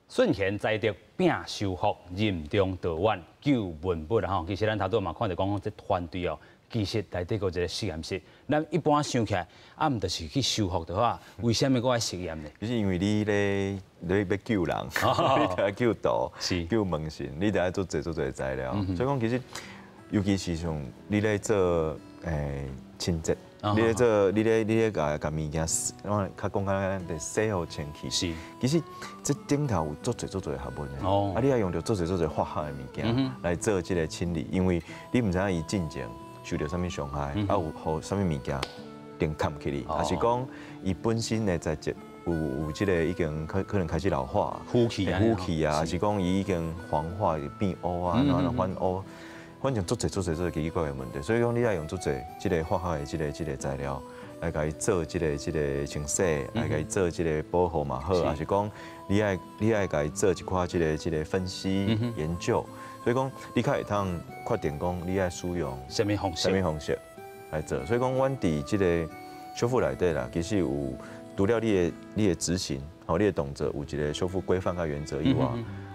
順賢才德拼修復，任重道遠救文物吼。其實咱頭拄嘛看著講，這團隊哦，其實內底閣有一個實驗室。咱一般想起來，啊，毋就是去修復的話，為啥物閣愛實驗呢？就是因為你咧，你欲救人，你著愛救圖，救門神，你著愛做濟做濟材料。所以講，其實尤其是像你咧做清潔。你咧做，你咧共物件，我較講較簡單，洗予清氣。是。其實這頂頭有足濟足濟學問的。哦。啊，你愛用著足濟足濟化學的物件來做這個清理，因為你毋知影伊進前受著啥物傷害，啊有予啥物物件定冚起哩，抑是講伊本身的材質有這個已經可能開始老化、腐去啊，腐去啊，抑是講伊已經黃化變烏啊，然後反烏。反正足濟足濟足濟奇奇怪怪的問題，所以講你愛用足濟這個化學的這個材料來共伊做這個清洗，來共伊做這個保護嘛好，抑是講你愛共伊做一寡這個分析研究，所以講你較會通決定講你愛使用啥物方式，啥物方式來做。所以講，阮佇這個修復內底啦，其實有除了你的執行，吼，你的動作有一個修復規範佮原則以外，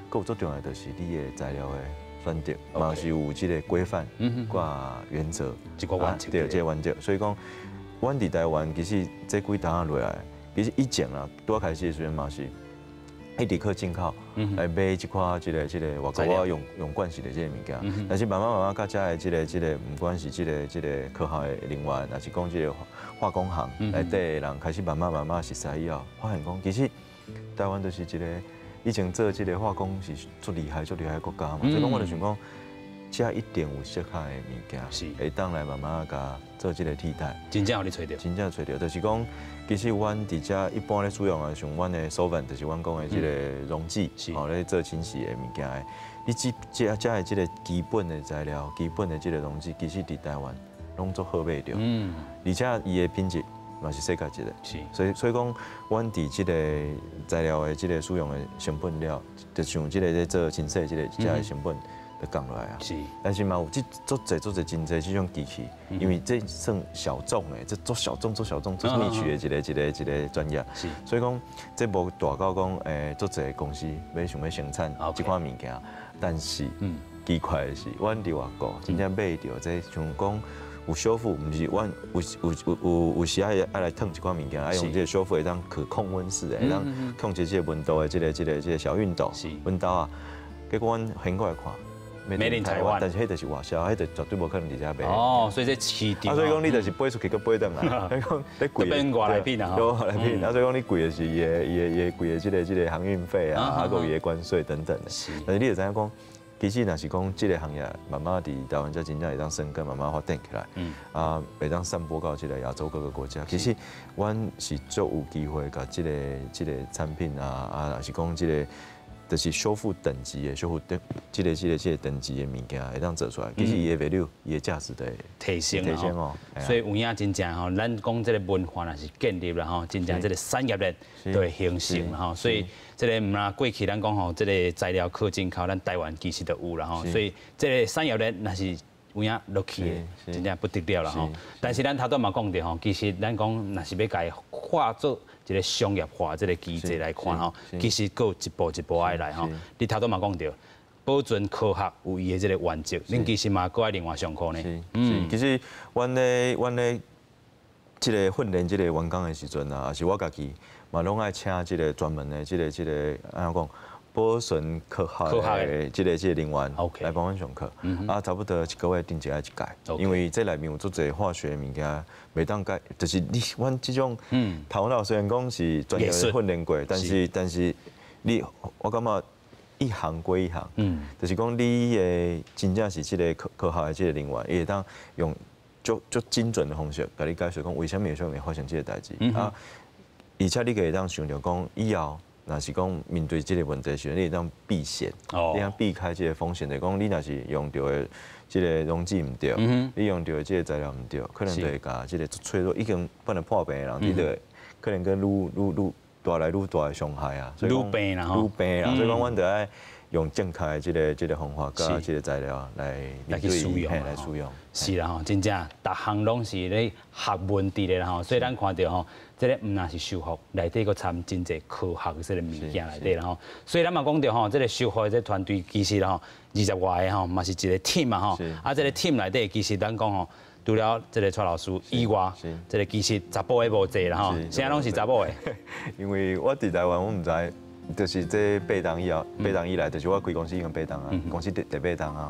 閣有足重要的就是你的材料的選擇嘛是有這個規範、佮原則，這個原則，對，這個原則。所以講，阮佇台灣其實這幾冬落來，其實以前啦，拄仔開始的時陣嘛是一直靠進口來買這款這個外國我用慣勢的這個物件。但是慢慢慢慢，佮遮的這個，毋管是這個科學的人員，抑是講這個化工行內底的人，開始慢慢慢慢熟悉以後，發現講其實台灣就是一個。以前做這個化工是足厲害、足厲害的國家嘛，所以講我就想講，這一定有適合的物件，是會當來慢慢共做這個替代。真正予你揣著，真正揣著，就是講，其實阮佇遮一般咧使用的，像阮的 solvent，就是阮講的這個溶劑，吼咧做清洗的物件的。你這遮的這個基本的材料、基本的這個溶劑，其實佇台灣攏足好買著，而且伊的品質嘛是世界級的，所以講，阮佇這個材料的這個使用的成本了，就像這個咧做清洗這個遮的成本就降落來啊。是，但是嘛有這足濟足濟真濟這種機器，因為這算小眾的，這足小眾、足小眾、足 niche 的一個專業。是，所以講這無大到講，足濟公司欲想欲生產這款物件，但是奇怪的是，阮佇外國真正買著這像講。有修復，毋是阮有時愛來燙一寡物件，愛用這個修復會當可控溫室的，會當控制這個溫度的這個小熨斗、溫刀啊。結果阮反過來看，Made in Taiwan，但是彼就是外銷，彼就絕對無可能佇遮賣。哦，所以這市場。啊，所以講你就是飛出去，閣飛轉來，所以講你貴。變外來品啊！對，外來品。啊，所以講你貴的是伊的貴的這個航運費啊，啊，閣伊的關稅等等的。但是你就知影講。其實，若是講這個行業慢慢佇台灣遮真正會當生根，慢慢發展起來，啊，會當散播到這個亞洲各個國家。其實，阮是足有機會共這個產品啊，啊，抑是講這個就是修復等級的修復等這個等級的物件會當做出來。其實伊的 value，伊的價值會提升提升哦。所以有影真正吼，咱講這個文化若是建立了吼，真正這個產業鏈就會形成吼。所以這個毋但過去咱講吼，這個材料靠進口，咱台灣其實就有啦吼。所以這個產業鏈若是有影落去的，真正不得了啦吼。但是咱頭拄嘛講著吼，其實咱講若是欲共伊化做一個商業化這個機制來看吼，其實閣有一步一步愛來吼。你頭拄嘛講著，保存科學有伊的這個原則，恁其實嘛閣愛另外上課呢。是，其實阮咧這個訓練這個員工的時陣啊，也是我家己嘛攏愛請這個專門的這個按怎講，保存科學的這個人員來幫阮上課，啊，差不多一個月定一愛一屆，因為這內面有足濟化學物件，袂當改，就是你阮這種頭腦雖然講是專業訓練過，但是你我感覺一行歸一行，就是講你的真正是這個科學的這個人員，伊會當用足足精準的方式，共你解釋講為啥物會發生這個代誌啊，而且你會當想著講以後，若是講面對這個問題時，你會當避險，你當避開這個風險。就講你若是用著的這個溶劑毋對，你用著的這個材料毋對，可能就會共這個脆弱已經本來破病的人，你就可能閣愈愈愈帶來愈大的傷害啊。愈病啦，愈病啦，所以講阮著愛用正確的這個方法佮這個材料來來去使用，來使用。是啦吼，真正逐項攏是咧學問佇咧啦吼，所以咱看著吼，這個毋但是修復，內底閣摻真濟科學的這個物件內底啦吼，所以咱嘛講著吼，這個修復的這個團隊其實吼20外個吼，嘛是一個 team 嘛吼，啊，這個 team 內底其實咱講吼，除了這個蔡老師以外，這個其實查埔的無濟啦吼，啥攏是查某的。因為我佇台灣，我毋知，就是這八冬以後，八冬以來，就是我開公司已經八冬啊，公司第八冬啊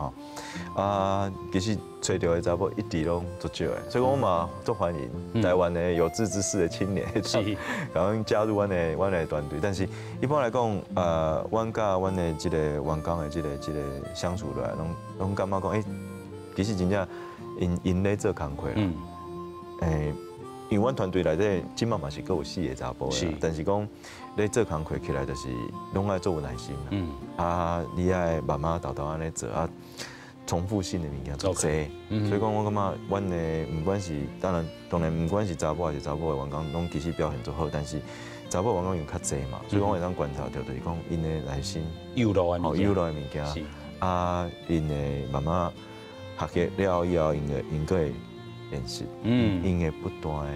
吼。啊，其實揣著的查某一直攏足少的，所以我嘛足歡迎台灣的有志之士的青年，共加入阮的團隊。但是一般來講，阮佮阮的這個員工的這個相處落來，攏感覺講，欸，其實真正𪜶咧做工課啦，因為阮團隊內底這馬嘛是閣有四個查埔的，但是講咧做工課起來就是攏愛足有耐心啦，啊，你愛慢慢沓沓按呢做啊，重複性的物件足濟，所以講我感覺阮的毋管是當然當然毋管是查某還是查埔的員工，攏其實表現足好，但是查某員工因為較濟嘛，所以講我會當觀察著，就是講𪜶的耐心、有路的物件，有路的物件，啊，𪜶會慢慢學習了以後，𪜶閣會練習，𪜶會不斷的、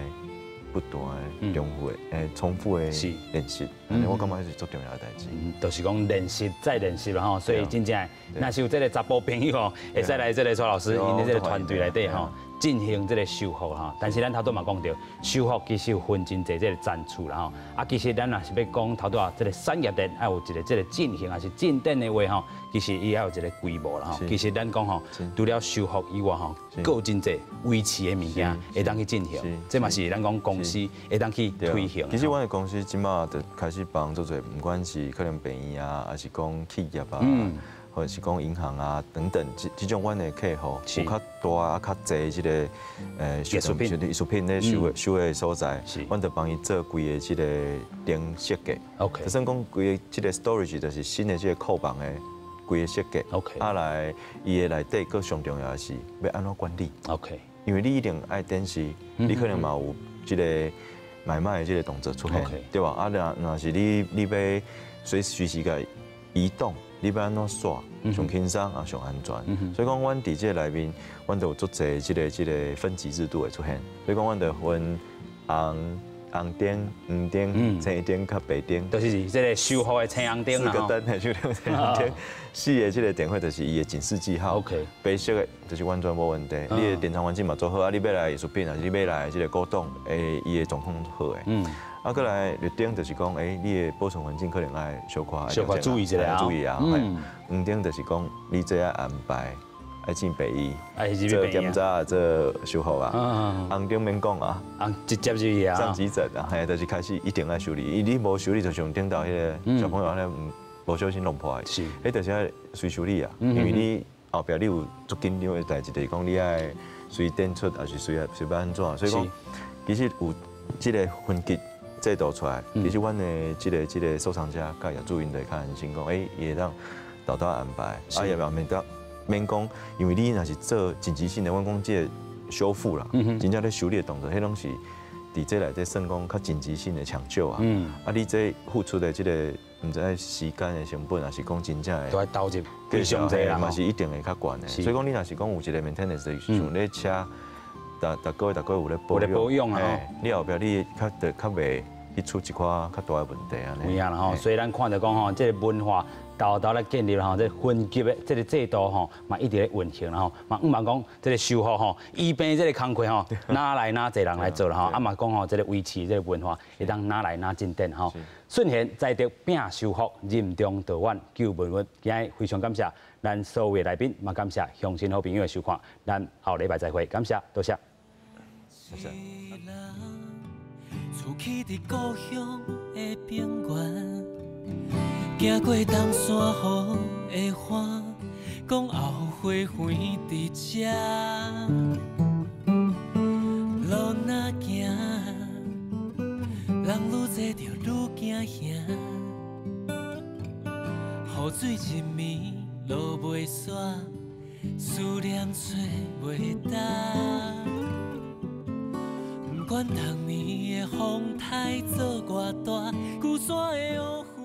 不斷的重複的、重複的練習，我感覺彼是足重要的代誌。就是講練習再練習啦吼，所以真正，若是有這個查埔朋友吼，會使來這個蔡老師𪜶的這個團隊內底吼，進行這個修復吼。但是咱頭拄嘛講著，修復其實有分真濟這個層次啦吼。啊，其實咱若是欲講頭拄仔這個產業鏈愛有一個這個進行，還是進展的話吼，其實伊愛有一個規模啦吼。其實咱講吼，除了修復以外吼，閣有真濟維持的物件會當去進行，這嘛是咱講公司會當去推行。其實阮的公司這馬就開始幫做濟，毋管是可能病院啊，還是講企業啊，或者是講銀行啊等等，這種阮的客戶有較大啊、較濟這個藝術品、藝術品咧收的所在，阮就幫伊做規個這個燈設計。 就算講規個這個 storage 就是新的這個庫房的規個設計。 啊來，伊的內底閣上重要的是欲按怎管理。 因為你一定愛展示，你可能嘛有這個買賣的這個動作出現，對吧？啊，若是你欲隨時共移動，你欲按怎煞，上輕鬆啊，上安全。所以講，阮佇這內面，阮就有足濟這個分級制度會出現。所以講，阮就分紅紅燈、黃燈、青燈佮白燈。就是這個修復的青紅燈。四個燈，嘿，修復青紅燈。四個這個電火就是伊的警示記號。 白色的就是完全無問題，你的電廠環境嘛足好啊，你欲來藝術品，還是你欲來這個古董，伊的狀況好的。啊，閣來綠燈就是講，你的保存環境可能愛小可小可注意一下。注意啊。黃燈就是講，你這愛安排愛進病院做檢查、做修復啊。紅燈免講啊，直接入去啊，上急診啊，嘿，就是開始一定愛修理。伊你無修理，就像頂頭彼個小朋友按呢，無小心弄破的。彼就是愛隨修理啊，因為你後壁你有足緊張的代誌，就是講你愛隨展出，還是隨隨欲按怎，所以講其實有這個分級制度出來，其實阮的這個收藏家佮業主𪜶就會較安心，講，伊會當沓沓安排，啊也免講，因為你若是做緊急性的，阮講這個修復啦，真正咧修理的動作，彼攏是佇這內底算講較緊急性的搶救啊。啊，你這付出的這個毋知影時間的成本，抑是講真正的，都愛投入非常濟啦，嘛是一定會較懸的。所以講，你若是講有一個 maintenance，像咧車，逐逐個月逐個月有咧保養啊，你後壁你較就較袂去出一寡較大的問題按呢。有影啦吼，所以咱看著講吼，這個文化沓沓來建立吼，這分級的這个制度吼，嘛一直咧運行啦吼，嘛毋茫講這个修復吼，醫病這个工課吼，哪來哪濟人來做啦吼，啊嘛講吼，這个維持這个文化會當哪來哪進展吼。順賢才德摒修復，任重道遠救文物。今日非常感謝咱所有的來賓，嘛感謝鄉親好朋友的收看，咱後禮拜再會，感謝，多謝。謝謝。厝起佇故鄉的平原，行過冬山河的花，講後花園佇這。路若行，人愈濟就愈驚嚇。雨水一暝落袂煞，思念吹袂干。不管逐年的風颱做偌大，龜山的烏。